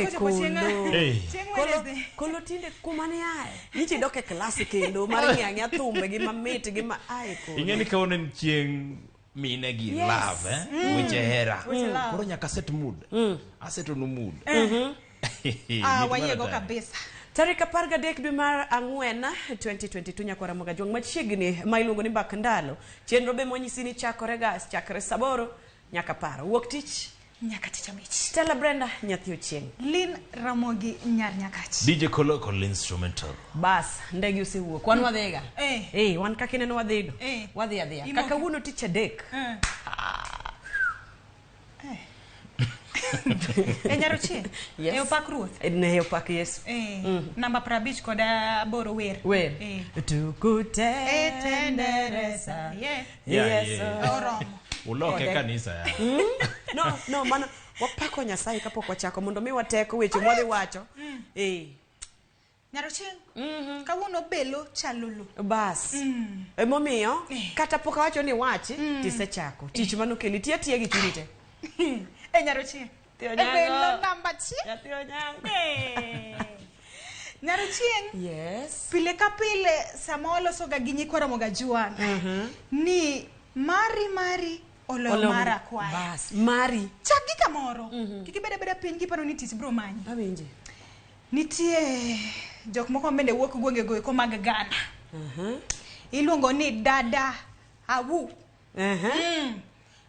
E Kochopo chieng' kolo. Eh. chieng' Kolo, Wednesday. kolo tinde kuma ni aye. Nyicha idok e klas kendo mar ng'iyo ang'iya thumbe gi mamit gi ma aye kolo. Ing'e ni kawuono en chieng' mine gi Yes. love, eh? Weche hera. Weche love. Koro nyaka set mood. Asetonu mood. Ah, Mit wayiego mar atari. kabisa. Tarik 13 dwe mar ang'wen 2022 nyakwara Mogajwang' machiegni ma iluongo ni Mbak Ndalo. Chenro be mwanyisi ni chakore ga chakre saboro nyaka par. Wuok tich Nyaka tich abich. Stella Brenda nyathi Ochieng'. Lin Ramogi Nyar Nyakach. DJ Kolo instrumental. Bas, ndege osewuok. Wan wadhiga. Eh. Eh, wan kaka ineno wadhido. Eh. Wadhi adhiya. Imoke. Kaka kawuono tich adek. Eh. Eh. E Nyarochieng'. Yes. E opak ruoth. Ne opak Yesu. Eh. Namba 58 wer. Wer. Eh. Tukute. Etenderesa. Yeah. Yeah, Yesu. yeah. Oromo. Uloke Kode. kanisa ya. No, no, mano wapako Nyasaye kapok wachako mondo mi wateko weche mwadhi wacho. Eh. Nyarochieng'. Kawuono belo chalolo. Bas. Emomiyo kata pok awacho ni wachi tisechako. Tich manokeli ti atiya gi chunyi te. E Nyarochieng'. Nyathi E Onyango. belo namba achiel. Nyathi Onyango. Eh. Nyarochieng'. Yes. Pile ka pile sama walosoga gi nyikwa Ramogi Ajwang' ni mari mari oloyo Oloyo mara kwaya. Bas. Mari. Chak gi kamoro. Kik ibed abeda piny kiparo ni tich biro manyi. Awinji. Nitie jok moko bende wuok gwengego eko mag Ghana. Iluongo ni Dada Awu.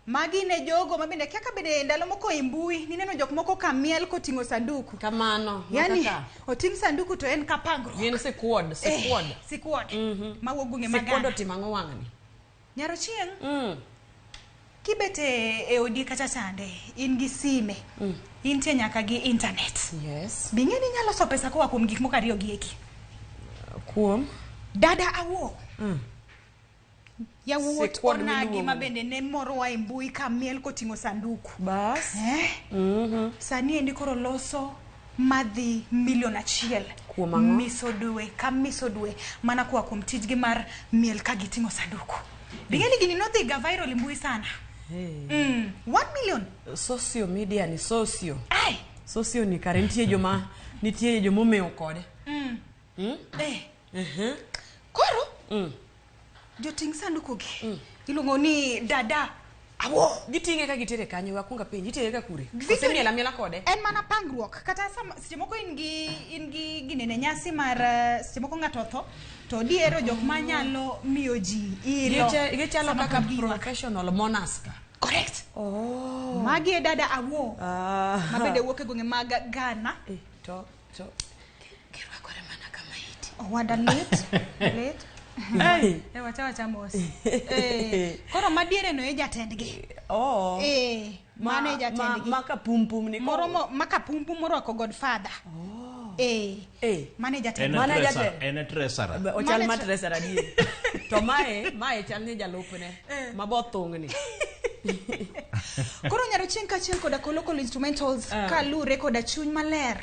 Magi ne jogo ma bende kaka bende ndalo moko e mbui nineno jok moko ka miel koting'o sanduku. Kamano. Yani Kaka. oting' sanduku to en ka pangruok. Gin sikuod, sikuod. Eh, sikuod. Mawuok gwenge mag Sikuod Ghana. otimo ang'o wang'ni? Nyarochieng' Mm. kibet e e odi kacha chande in gi sime intie nyaka gi internet Yes. bing'e ni inyalo loso pesa koa kuom gik moko ariyo gi eki Kuom. dada awuo yawuot Sikuod onagi miluongo. ma bende ne morowa e mbui ka miel koting'o sanduku Bas. eh? Sani endi koro loso madhi milion achiel Kuom ang'o? miso dwe ka miso dwe mana koa kuom tijgi mar miel ka giting'o sanduku bing'e ni gini nodhi ga viral e mbui sana Hey. 1 million Socio media ni socio. ai Socio ni kare nitie joma nitie joma omewo kode. Eh. Koro joting' sanduku gi iluongo ni dada awo. Giting'e ka gitere kanye wakunga penj itere ka kure. Video Kose ni- miel amiela kode. En mana pangruok kata sama seche moko in gi in gi ginene nyasi mar seche moko ng'ato otho to diero jok manyalo miyo ji ilo. Gichalo sama kaka pod giywak. professional mourners ka. Correct. Magi e dada awo Ah. ma bende wuok e gwenge mag Ghana. Eh, to to girwakore mana kama iti. Owada lit lit. Hey. E wacha wacha mos. Eh, koro madiere no e jatendgi. Oh. Eh, mano e jatendgi. Ma ka pum pum ni moro mo maka pumpu morwako godfather. Eh. Eh. Mano e jatendgi. En Mano e e treasurer- jatend. en e treasurer. Be Ochal Mane ma tre- treasurer adier. To mae mae chal ni jalupne. Ma bo thung'ni. Koro nyaro chieng' kaachiel koda Kolokolo Instrumentals Ah. kalure koda chuny maler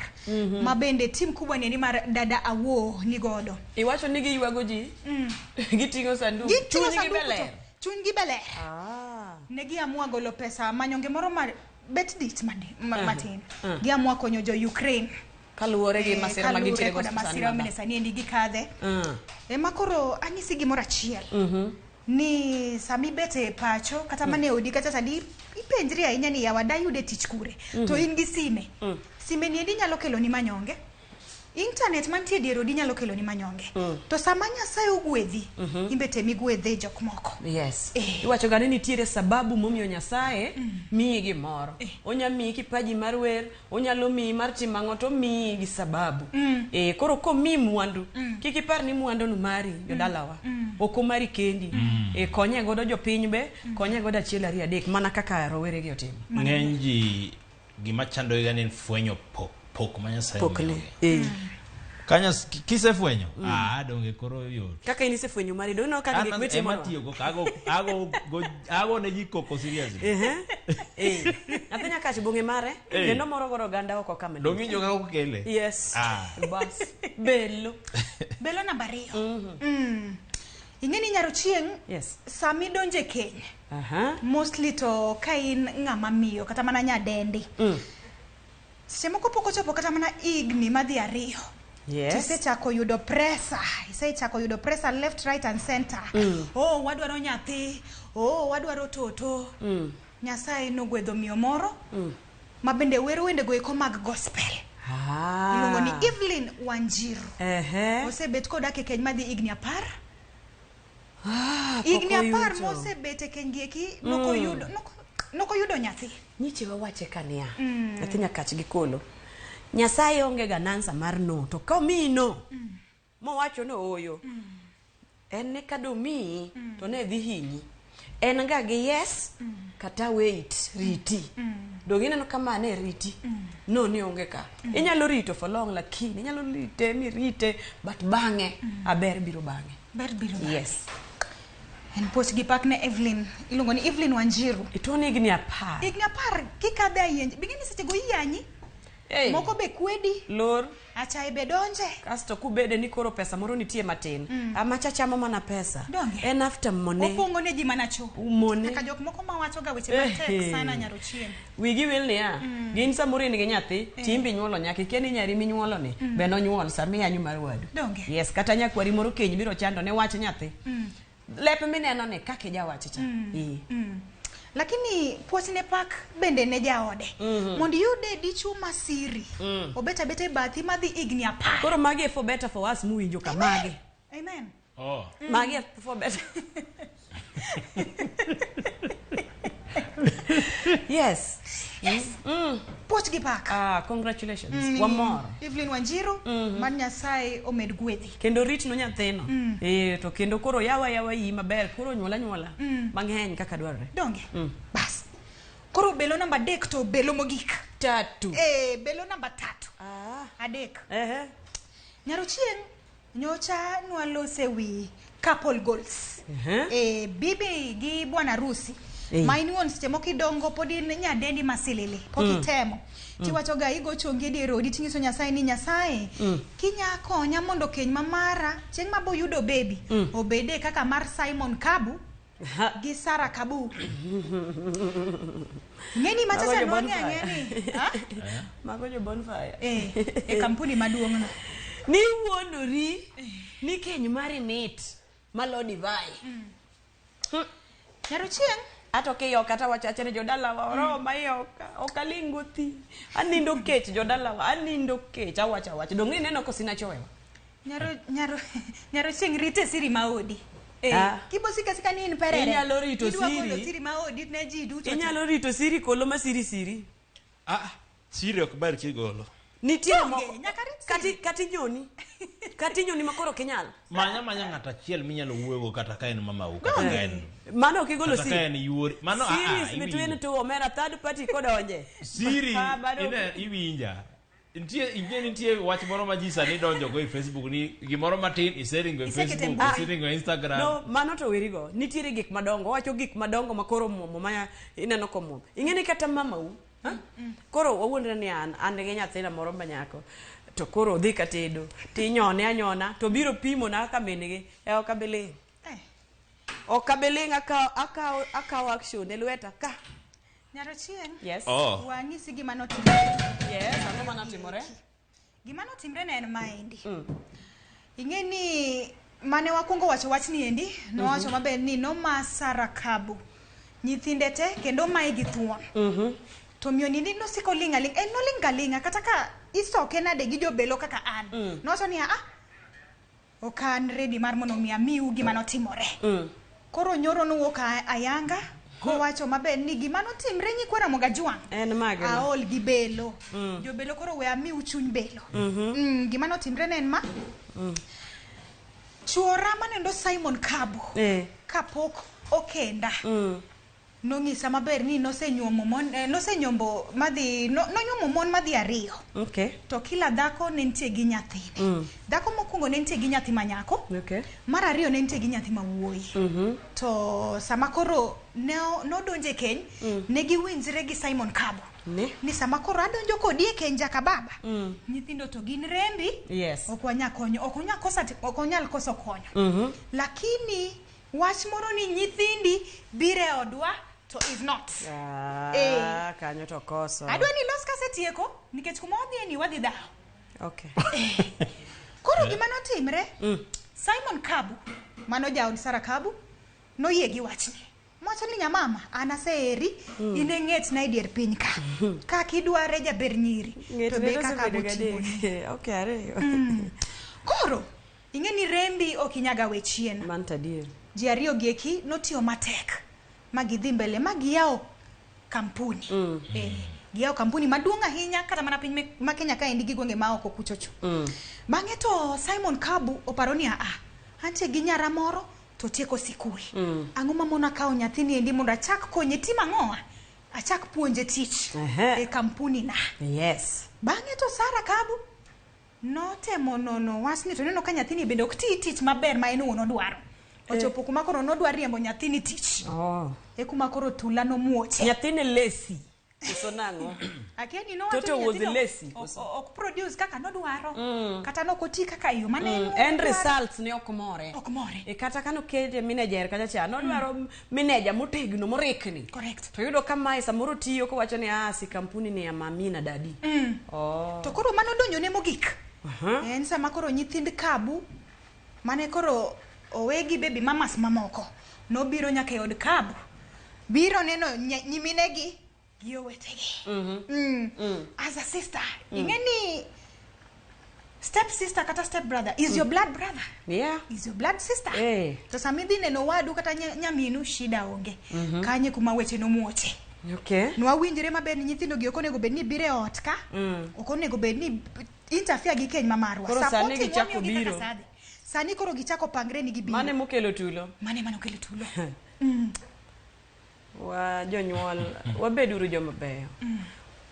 ma bende tim kubwa ni mar dada awo ni godo. Iwacho ni giywago ji. Giting'o sanduk. Giting'o Chunygi sanduku be to ler. chunygi be ler. Ah. Ne giamua golo pesa manyonge moro ma bet dit matin. Giamua konyo jo Ukraine. Kaluwore gi Eh, masira ma kaluwore gintiere go koda sani masira ma ma bende sani endi gikadhe. Mm. Ema koro anyisi gimoro achiel. Ni sami bet e pacho kata mana e odi kata sani ipenjri ahinya ni yawa dayude tich kure to in gi sime. Sime ni endi nyalo keloni manyonge. Internet mantie e dier odi nyalo keloni manyonge. To sama Nyasaye ogwedhi, in be tem igwedhe jok moko. Yes. Eh. Iwacho ga ni nitiere sababu momiyo Nyasaye miyi gimoro. Onya miyi kipaji mar wer, onyalo miyi mar timo ang'o to omiyi gi sababu. Eh, koro komiyi mwandu, kik ipar ni mwandu no mari jodalawa. Ok omari kendi. Eh, konye godo jopiny be, konye godo achiel ariyo adek mana kaka rowere gi otimo. Ng'eny ji gima chandogi ni en fwenyo pok pok ma Nyasaye Pokne. omiyogi. Eh. Ka kisefwenyo, ah donge koro yot. Kaka in isefwenyo mari, donge ineno kaka An gik ema mitimonwa? atiyogo ka ago ago go ago ne ji koko seriously. Ehe. Eh. Nyathi nyakach bong'e mare Eh. kendo moro godo oganda oko kama Donge iwinjo kaka okele? Yes. Ah. Bas. Belo. Belo namba ariyo. Mm. Ing'e ni nyaro chieng' Yes. sama idonjo e keny Aha. mostly to ka in ng'ama miyo kata mana nyadendi. Seche moko pok ochopo kata mana higni madhi 2. Yes. Tisechako yudo presa, isechako yudo presa left, right and center. Oh, wadwaro nyathi, oh, wadwaro toto. Nyasaye nogwedho miyo moro ma bende wero wendego eko mag gospel. Ah. Iluongo ni Evelyn Wanjiru. Ehe. Osebet kodak e keny madhi higni 10. Ah, Higni pok 10 oyuto. mosebet e keny gi eki nokoyudo nyathi. Nyiche wawache kaniya. Nyathi nyakach gi kolo. Nyasaye onge ga nansa mar no to ka omiyi no mowacho no oyo en ne kadomiyi to ne dhi hinyi en ga gi yes kata wait riti dong ineno kama ne riti no ni onge ka inyalo rito for long lakini inyalo rite mirite but bang'e aber biro bang'e Ber biro bang'e. yes En puoch gi pak ne Evelyn. Iluongo ni Evelyn Wanjiru. ituoni higni 10 Higni 10 kikadhe ayienje. Bing'e ni seche go iyanyi. Hey, Moko be kwedi. lor Achaye be donje. kasto kubede ni koro pesa moro nitie matin amacha chamo mana pesa Donge. en after mone Opongo ne ji mana cho. mone Kaka jok moko mawacho ga weche matek Eh. sana nyarochieng. wigi wil niya gin samoro in gi nyathi timbi inyuolo nyaka ikia ni nyari minyuolo ni be nonyuol sama iyanyo mar wadu Donge. yes kata nyakwari moro keny biro chando ne wach nyathi lep mineno ni kaka ijawacho cha Ee. Lakini puoch ne pak bende ne jaode. Mondo iyude dichuo ma siri. Obet abeta e bathi madhi higni 10. koro magi e for better for us muwinjo ka magi Amen. Oh. magi e for better yes Puoch gi pak. ah congratulations wamor Evelyn Wanjiru, mar Nyasaye omed gwedhi. kendo ritno nyathino eh to kendo koro yawa yawa iyi maber koro nyuola nyuola mang'eny kaka dwarore Donge? Bas. Koro belo namba 3 to belo mogik. tatu Belo namba 3. ah 3. ehe Nyarochieng' nyocha nwalose wi couple goals. Ehe. Bibi gi bwana harusi. Eh. Ma in wuon seche moko idongo pod in nyadendi masilili pok itemo tiwacho ga igo chongi e dier odi tinyiso Nyasaye ni Nyasaye kinya konya mondo keny ma mara chieng' mabo yudo baby obede kaka mar Simon Kabu Ha. gi Sarah Kabu. Ng'eni Mago machacha jo nwang'e bonfire. ang'e ni ha? Mago jo bonfire. E kampuni maduong' no. Ni wuondori ni keny mari mit malo divai. Nyarochieng' Ato kiyoka to awacho awacha ni jodalawa oroma iyoka ok aling' gothi anindo kech jodalawa anindo kech awacho awacha dong' nineno kosina chowewa Nyarochieng' rite siri maodi. Ah. Kibo sika sika ni in perere. Inyalo rito Idwa golo siri. siri maodi ne ji duto. Inyalo rito siri kolo ma siri siri Ah, siri ok ber kigolo. nitiere Onge, moko nyaka rit kati kati nyoni kati nyoni ma koro ok inyal Manya manya ng'ato achiel minyalo wuoyogo kata ka en mamau kata ka en mano ok igolo kata ka siri en yuori. Mano ah, ah, series between iwinjo. two omera third party kodonje Siri Ah, bado- ine iwinja. Nitie ing'e nitie wach moro ma ji sani donjo go e Facebook ni gimoro matin iseringo e Isekete Facebook, mbui. iseringo e Instagram. No, mano to werigo. Nitiere gik madongo. Owacho gik madongo ma koro muomo ma ineno komuom. Ing'e ni kata mamau, ha? Koro wawuondre ni an gi nyathina moro ma nyako. To koro odhi katedo. Tinyone anyona to biro pimo na kaka min gi. E ok abi ling'. Ok abi ling' akawo action e lweta ka. Nyarochieng' Yes. Oh. wang'isi gima notimore. Yes, ang'o manotimore? Gima notimre ne en maendi. Ing'e ni mane wakwongo wacho wachni endi, nowacho maber ni noma Sarah Kabu nyithinde te kendo omaye gi thuon. To miyo ni nosiko ling' aling', en noling' ga ling'a kata ka isoke nade gi jobelo kaka an. Nowacho niya, ah, ok an ready mar mondo mi amiu gima notimore. Koro nyoro nowuok ayanga kowacho maber ni gima notimre nyikwa Ramogi Ajwang'. En mage no? Aol gi belo. Jobelo koro we amiu chuny belo. Gima notimre ne en ma. Chuora manendo Simon Kabu. Kapok okenda. Nong'isa maber ni nosenyuomo mon, nosenyombo madhi nonyuomo mon madhi 2. Okay. To kila dhako ne nitie gi nyathine. Dhako mokwongo ne nitie gi nyathi ma nyako. Okay. Mar ariyo ne nitie gi nyathi ma wuoyi. To sama koro nodonjo e keny, ne giwinjre gi Simon Kabu. Ne? Ni sama koro adonjo kodi e keny jaka baba. Nyithindo to gin rembi. Yes. Ok wanyal konyo, ok onyal koso konyo. Lakini wach moro ni nyithindi biro e odwa to is not. Ah, Eh. kanyo to koso. Adwa ni los kasetieko nikech kuma wadhiye ni wadhi dhawo. Okay. Koro gima notimre, Simon Kabu, mano jaod Sarah Kabu, noyie gi wachni. Mowacho ni nyamama, an aseheri, in e ng'etna e dier piny ka. Kaka idware jaber nyiri, to be kaka abotimoni. Okay, ariyo. Koro, ing'e ni rembi ok inyaga we chien. Mano to adier. Ji ariyo gi eki notiyo matek ma gidhi mbele ma giyawo kampuni. Giyawo kampuni maduong' ahinya kata mana piny ma Kenya kaendi gi gwenge ma oko kuchocho. Bang'e to Simon Kabu oparo ni aa, antie gi nyara moro to tieko sikul. Ang'o mamona kawo nyathini endi mondo achak konye tim ang'owa? Achak puonje tich Ehe. e kampuni na. Yes. Bang'e to Sarah Kabu notemo nono wachni to neno ka nyathini bende ok ti tich maber ma en owuon odwaro. Ochopo kuma koro nodwa riembo nyathini tich. Oh. E kuma koro tula nomuoche. Nyathini lesi. Koso nang'o? Akia ni nowacho Toto ni was nyathino lazy, ok- ok produce kaka nodwaro. Kata nokoti kaka yo mane en En odwaro. results ne ok more. Ok more. E kata kanokete manager kacha cha, nodwaro manager motegno morikni. Correct. To yudo ka mae samoro tiyo kowacho ni ah, si kampuni ni ya mami na dadi. Oh. To koro mano donjone mogik. En sama koro nyithind Kabu mane koro owegi baby mamas mamoko nobiro nyaka e od Kabu. Biro neno nyiminegi gi owetegi. As a sister, ing'e ni step sister kata step brother is your blood brother. Yeah. Is your blood sister. Eh. To sama idhi neno wadu kata nyaminu shida onge. Kanye kuma weche nomuoche. Okay. Nwawinjre maber ni nyithindo gi ok onego bed ni biro e ot ka. Ok onego bed ni interfere gi keny ma marwa. Koro sani Supporting gichako wamiyogi kaka biro. sadhi. Sani koro gichako pangre ni gibiro. Mane mokelo tulo. Mane mane okelo tulo. Wa jonyuol wabeduru joma beyo.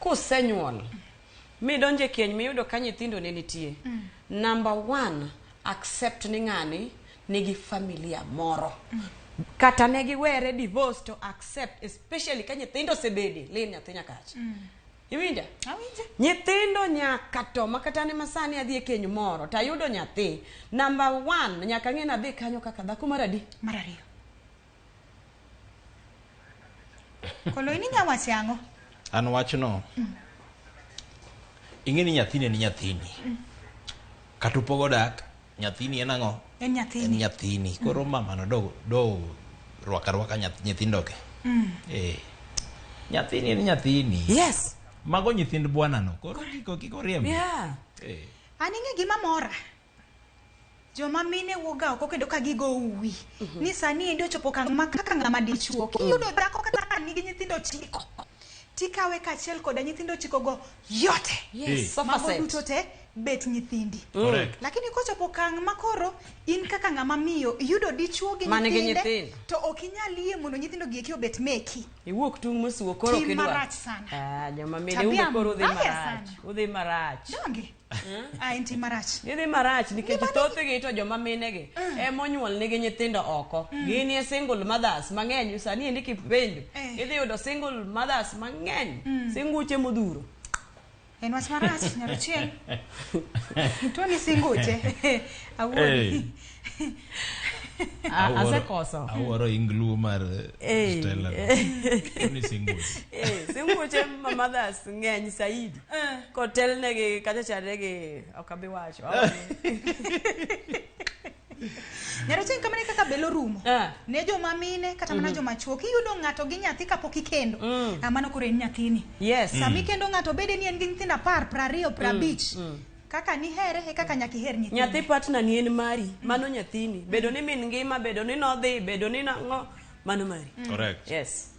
Kusenyuol midonjo e keny miyudo ka nyithindo ne nitie. Number one, accept ni ng'ani nigi familia moro. Kata ne giwere divorce to accept especially ka nyithindo osebede lin nyathi nyakacha. Iwinja? Awinje. Nyithindo nyaka to makata ne masani adhi e keny moro tayudo nyathi. Number one, nyaka ng'e ni adhi kanyo kaka dhako mar adi. Mar ariyo. Kolo in inya wache ang'o? An wachno. Ing'e ni nyathini en nyathini. Kata upogo dak, nyathini en ang'o? En En nyathini. nyathini. Koro mama no do rwaka rwaka nyithindo ge. Eh. Nyathini en nyathini. Yes. Mago nyithind bwana no. Koro kiko kiko riemb. Yeah. Eh. An ing'e gima mora. Joma mine wuok ga oko kendo ka gigo uwi. Ni sani endi ochopo okang' ma kaka ng'ama dichuo. Kiyudo dhako kata ka nigi nyithindo 9. Tikawe kaachiel koda nyithindo 9 go yote. Yes. Sofa Mago set. duto te bet nyithindi. Correct. Lakini kochopo okang' ma koro in kaka ng'ama miyo iyudo dichuo gi Man gi nyithinde nyithindo. to ok inyal yie mondo nyithindo gi eki obet meki. Iwuok tung' mosuo koro Tim ok idwar. marach sana. Ah, joma mine Tabia umbe koro udhi mbaya marach. sana. Udhi marach. Donge? Ah, en tim marach. Gidhi marach nikech thothgi to joma minegi emonyuol nigi nyithindo oko. Gin e single mothers mang'eny sani endi kipenjo. Idhi yudo single mothers mang'eny. Singuche modhuro. En wach marach nyarochiel. Tuo ni singuche. Awuon. Asekoso. Awuoro inglu mar Eh. Stella. Ni singuche. Singuche ma mothers ng'eny saidi. Kotelnegi kacha chanegi ok abi wacho. Nyarochiel kamano e kaka belo rumo. Ah. Ne joma mine kata mana joma chuo kiyudo ng'ato gi nyathi kapok ikendo. Ah, mano koro en nyathini. Yes. Sama ikendo ng'ato bede ni en gi nyithindo 10, 20, 50. Kaka nihere e kaka nyaka iher nyithindo. Nyathi partner ni en mari, mano nyathini. Bedo ni min ngima, bedo ni nodhi, bedo ni nang'o, mano mari. Correct. Yes.